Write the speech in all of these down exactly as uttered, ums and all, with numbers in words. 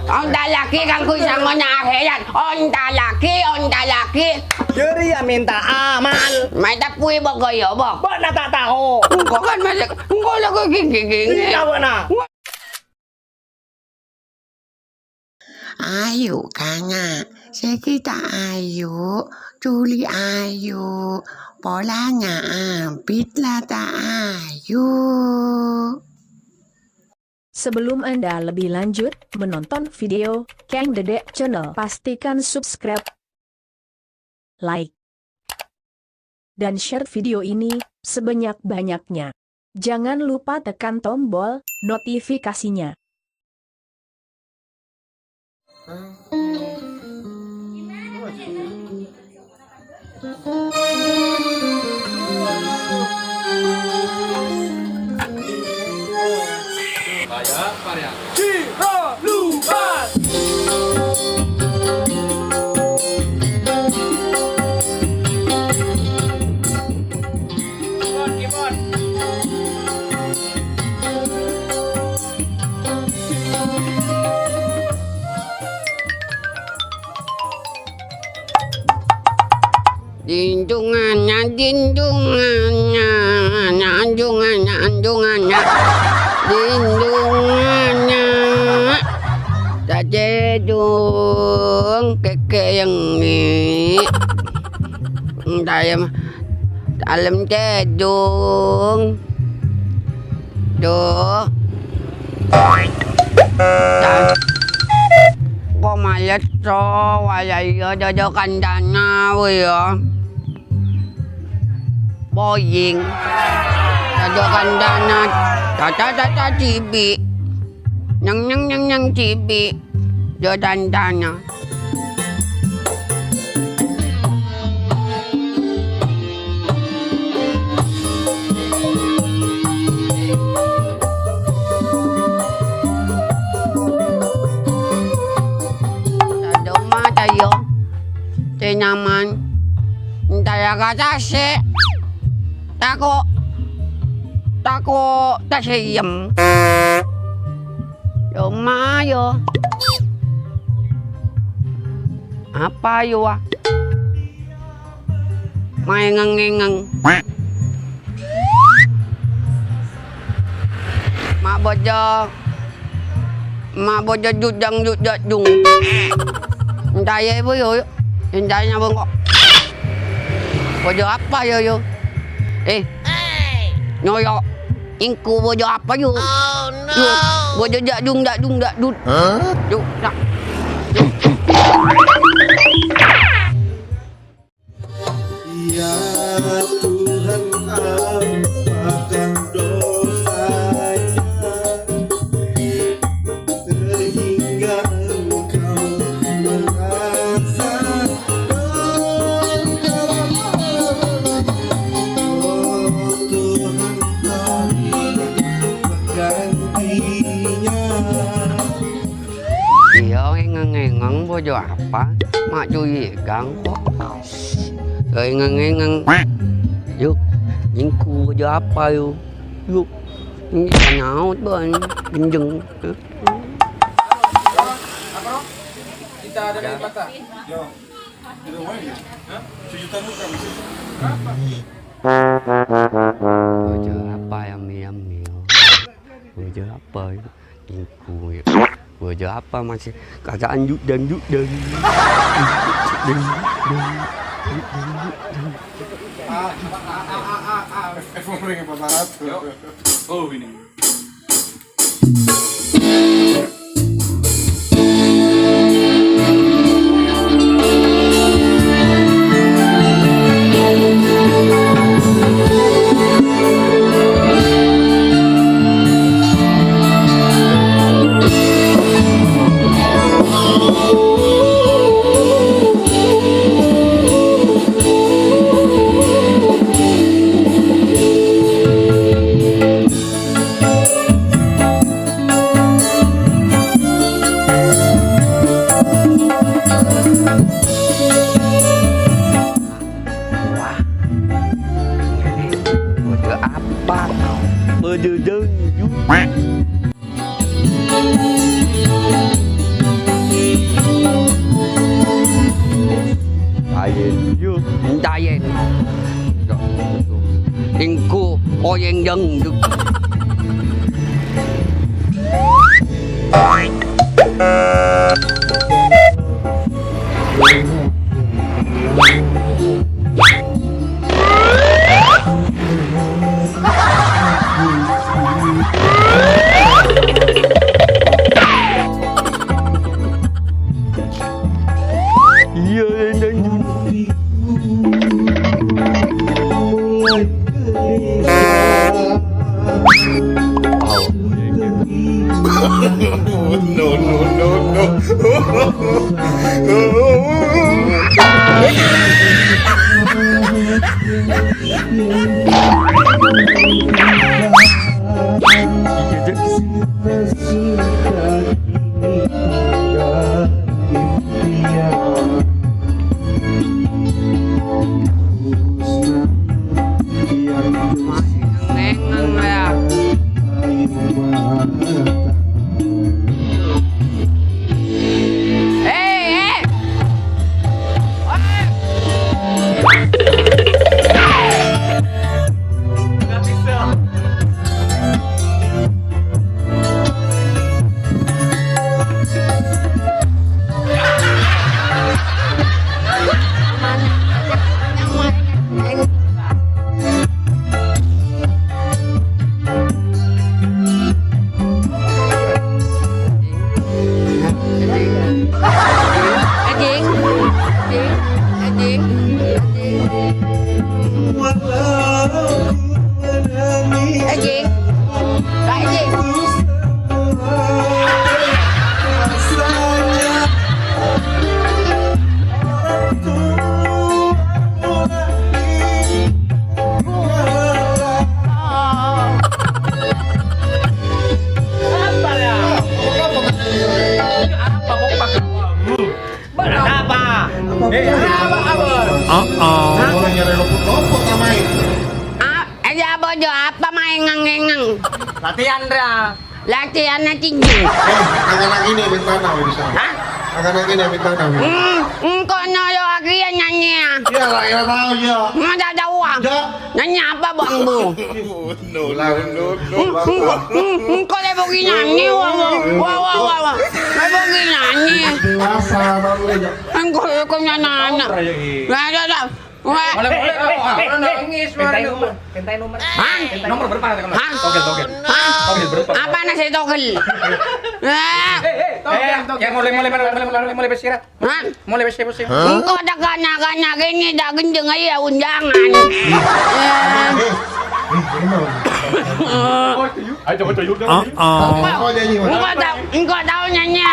Ontallaghi kaangghuy sangonya akhèrat. Ontallaghi, ontallaghi. Jârèya mènta amal. Mè' tapoy bâ' ghâjâ, bâ'. Bâ'na ta' tao. Engko' kan masih, engko' la ghâjâ ghi-, ghi-, ghi-, Iyâ, bâ'na. Ayu, kanga', sè ghi' ta' ayu, dhuli ayu, polana abit la ta' ayu. Sebelum Anda lebih lanjut menonton video Kang Dedek Channel, pastikan subscribe, like, dan share video ini sebanyak-banyaknya. Jangan lupa tekan tombol notifikasinya. Dindunganna, dindunganna, anjunganna, anjunganna, dindunganna. Tadedung kèkè yengngi. Dayem, dalem tedung. Duh. Ko' males to, wala iya dada kandana, wè, ya. Boying. Dada kandana. Tata, tata, cibi'. Nyang, nyang, nyang, nyang, cibi'. Dada kandana. Tadoma tayo. Tenaman. Entara ka tase'. Tako'. Tako' taseyem. Roma yo. Apa yo, wa? Maengeng-engeng. Ma' bojo. Ma' bojo jujang jujajung. Entara, Bu, yo. Entara, Bu, kok. Bojo apa, yo, yo? Eh. Nyoyo. Engko' bojo apa, yo? Yo, bojo jajung, jajung, jajung. Yo, nak. Ya Tuhan, ampakkan dosanya, sehingga Engkau merasa Oh Tuhan, kami menggantinya. Iya, engeng-engeng bojo apa? Ma' cuyi gang kok. Engeng-engeng. Yuk, jingku bojo apa, yuk? Yuk. Ini nyaut, Bang. Genjeng. Kita ada main patah. Yo. Di rumah ini? Hah? Sejuta bukan sih? Berapa? Bojo apa yang miam-miam? Bojo apa ya? Iku ya. Bojo apa masih kagak anjuk dan juk dan. Ah, ah, ah, ah, ah, ah. Eh, mau ring apa barat? Yo. Oh, ini. Yang dangdut. Iya, yang dangdut. No, no, no, no. Hei, hei. Ajeng. Ajeng. Ajeng. Ajeng. Ajeng. Kak Ajeng. Apa ya? Apa mau pakai? Apa? Eh, apa, apa? Orang nyari lopot-lopot sama itu. Ah, aja apa jo, apa main ngang-ngang? Latihan, Ra. Latihannya tinggi. Eh, anak-anak ini minta nama di sana. Hah? Anak-anak ini minta nama. Hmm, engkau nyolo lagi ya nyanyi ya? Ya, lah, ya tahu ya. Mau tak tahu ah? Ya. Nyanyi apa, Bang Bu? No, no, no, no. Hmm, hmm, hmm, hmm, kok lagi nyanyi, wah, wah, wah, wah, wah, wah. Lagi nyanyi. Dewasa, baru aja. Engko, engko nyana anak. Nah, dah, dah. Wah. Boleh, boleh, boleh. Ah, eh, eh, nangis, pentai nomor, pentai nomor. Hah? Nomor berapa, Kak? Hah? Togel, togel. Hah? Togel berapa? Apa nasi togel? Ah. Eh, eh, togel, eh, togel. Ya, mulai, mulai, mulai, mulai, mulai, mulai, mulai, bersirat. Hah? Mulai besi, besi. Engko' ta' kanya-kanya kene, ta' gendeng aja undangan. Eh. Ayo, coba, coba, coba. Engko' ta', engko' tao nyanyi.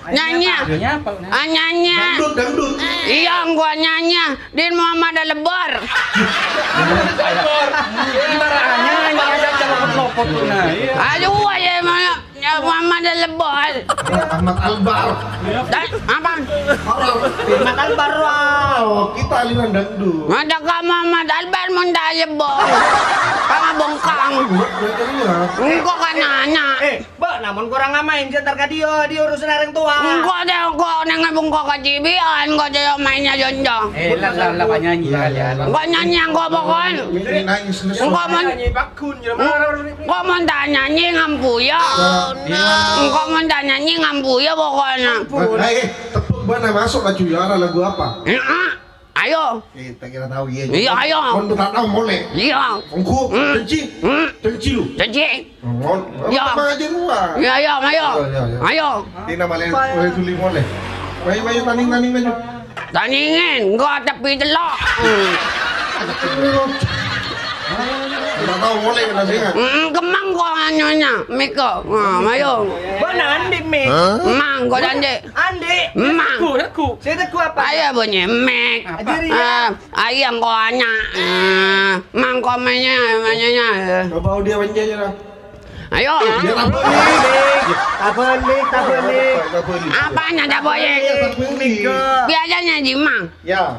Nyanyi. Nyanyi apa, Nak? Ah, nyanyi. Dangdut, dangdut. Iya, engko' nyanyi. Din Muhammad Al-Lebbar. Lebbar. Nyanyi aja, jangan lopot-lopot, nah, iya. Aduh, ayo, mana? Ya, Muhammad Al-Lebbar. Ahmad Albar. Dan, apa? Orang. Ahmad Albar, wow. Kita aliran dangdut. Ada ka Muhammad Albar mun ta' Lebbar. Ka bongkang. Buat mereka iya. Engko' kan nanya. Eh, Mbak, namun kurang main, jantar ka dia, dia urusan orang tua. Engko' deh, engko' neng bongkang kajibian, engko' deh mainnya jonjong. Eh, lah, lah, lah, nyanyi, lah, lah. Engko' nyanyi, engko' pokoknya. Ini nangis, lesu. Engko' mon- Nyanyi, Pak. Engko' mon ta' nyanyi ngampuya. Engko' mon ta' nyanyi ngampuya pokoknya. Nah, eh, tepuk bana masuk ka juara lagu apa? Heeh. Ayo. Eh, tak kira tahu ya. Iya, ayo. Mon tak tahu molè. Iya. Engko', hmm, janji. Hmm. Janji lu. Janji. Mon, ya. Apa aja gua? Iya, iya, ayo. Iya, iya, iya. Ayo. Tina male, male tuli molè. Ayo, ayo, tanding, tanding, tanding. Tandingin, engko' tepi tello'. Hmm. Ora tao molè kena sing. Mm, kemang ko' anyunya, Miko. Nah, ayo. Mbok nandi, Mik. Mang, ko' dandi. Andi. Mang. Regu, regu. Saya regu apa? Ayo, bunyi, Mik. Apa? Ajari ya. Ah, ayo, engko' anya. Ah, mang, ko' mainnya, mainnya. Coba dia mainnya aja lah. Ayo. Ya, tak boleh. Tak boleh, tak boleh. Apanya tak boleh? Iya, tak boleh. Biasanya di mang. Ya.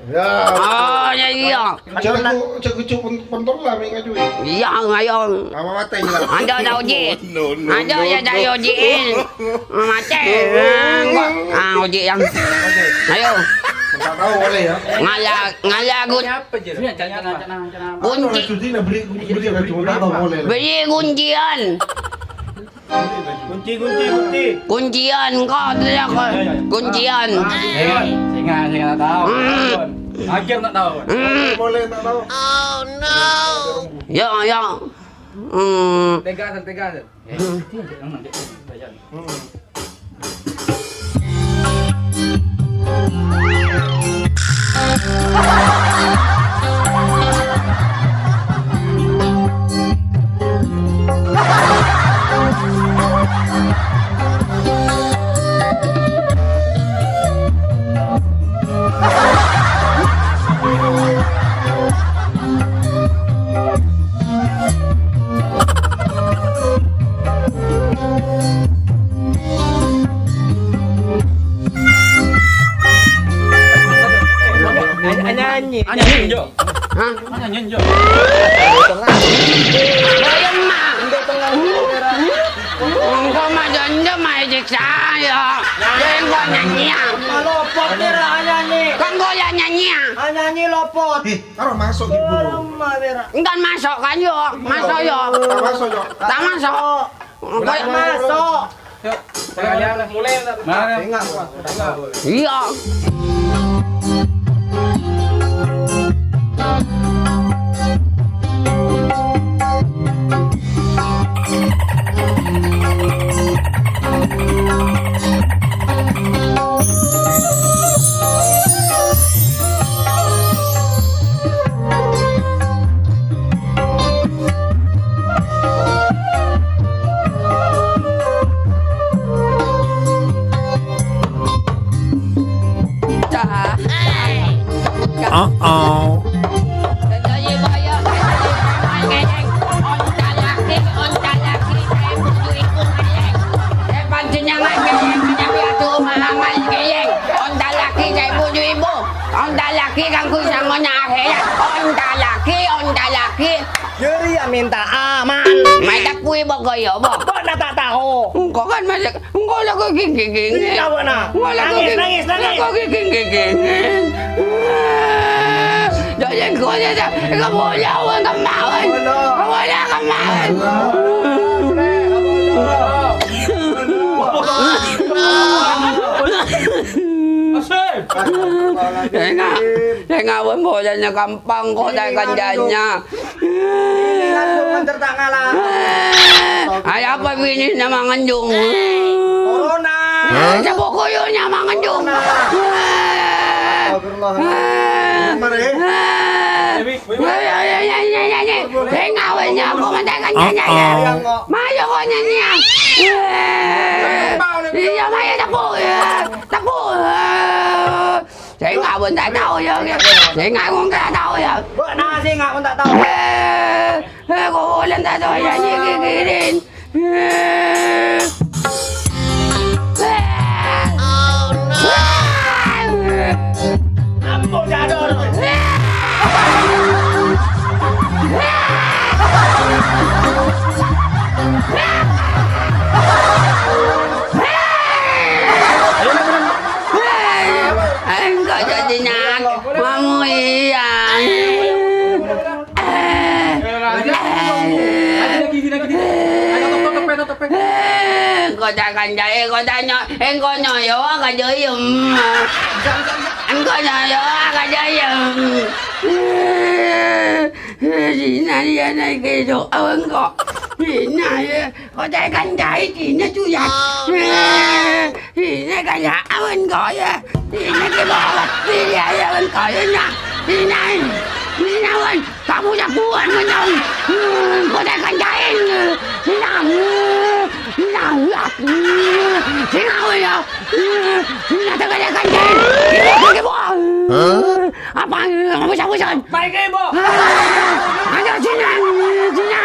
Ya. Oh, ya iya. Jago, jago cuk pen-, pentol lah, Mik, cuy. Iya, ayo. Lama mati, gila. Ada, ada uji. No, no, ada, no, ya, ada no. Uji. Mati. Enggak. Ah, uji yang. Oke. Ayo. Enggak tahu boleh ya. Ngala-, ngala gun-, Ini apa, Jer? Ini, jangan, jangan, jangan, jangan. Kunci. Suci na beli, beli kacamata tahu boleh. Beli kuncian. Kunci, kunci, kunci. Kuncian kok, ya, kok. Ya, ya, ya. Kuncian. Ah, iya. Singa, singa tak tahu. Hmm. Akhir tak tahu. Hmm. Boleh tak tahu. Ya, ya. Hmm. Tegasan, tegasan. Anyanyi. Anyanyi, Jo. Hah? Anyanyi, Jo. Bayang, Mak. Engko ma' janji ma' siksa, ya. Engko nyanyi, ya. Lopot, Pir, anyanyi. Kok engko ya nyanyi, ya? Anyanyi lopot. Ih, taruh masuk, Ibu. Lama, Pir. Enggak masuk kan, yo? Masuk, yo? Tak masuk, yo. Tak masuk. Enggak masuk. Yuk, mulai, mulai. Mari. Iya. Uh-oh. Onta lagi kaangguy sangonya akhèrat. Onta lagi, onta lagi. Jârèya mènta aman. Mai takuwi bâ' ghâllu, bâ'. Bâ'na ta' tao. Engko' kan masih, engko' la ghâllu ghi-, ghi-, ghi-, Iya, bâ'na. Engko' la ghâllu Nangis, ghi-, nangis, nangis. Engko' ghâllu ghi-, ghi-, ghi-, ghi-. Jadi engko' ya, ya. Engko' boleh awal kemarin. Boleh. Boleh kemarin. Asik. Enggak. Sè ngawon boyana gampang kok, ta' kanjâna. Ini nganjuk nganter ta' ngala. Ayo apa bini nama nganjuk? Corona. Hah? Coba koyo nama nganjuk. Corona. Astagfirullah. Gimana, eh? Sè ngawon nyapa, ta' kanjâna, ya. Mayu kok nyanyi, ya. Iya, mayu tepuk, ya. Tepuk. Sè ngawon ta' tao, ya. Sè ngawon ta' tao, ya. Bâ'na sè ngawon ta' tao. Eh, eh, kok bulan ta' tao, ya, nyikikirin. Eh. Ambo jador. Engko' jadi nyak, mamu iya. Engko' ta' kanjâi, engko' ta' nyo-, engko' nyoyo ka jâyem. Engko' nyoyo ka jâyem. Sina dia naik ke doa engko'. Sina ya. Kok ta' kanjâi dinna juyat. Dinna kaya awan kaya. Dinna ke bawat. Dinna awan kaya na. Dinna. Dinna awan. Kamu jagoan menyong. Kok ta' kanjâi. Dinna. Dinna. Dinna awan ya. Dinna ta' kanjâi. Dinna ke bawat. Apa kamu jagoan? Baik, Ibu. Ayo, dinna. Dinna.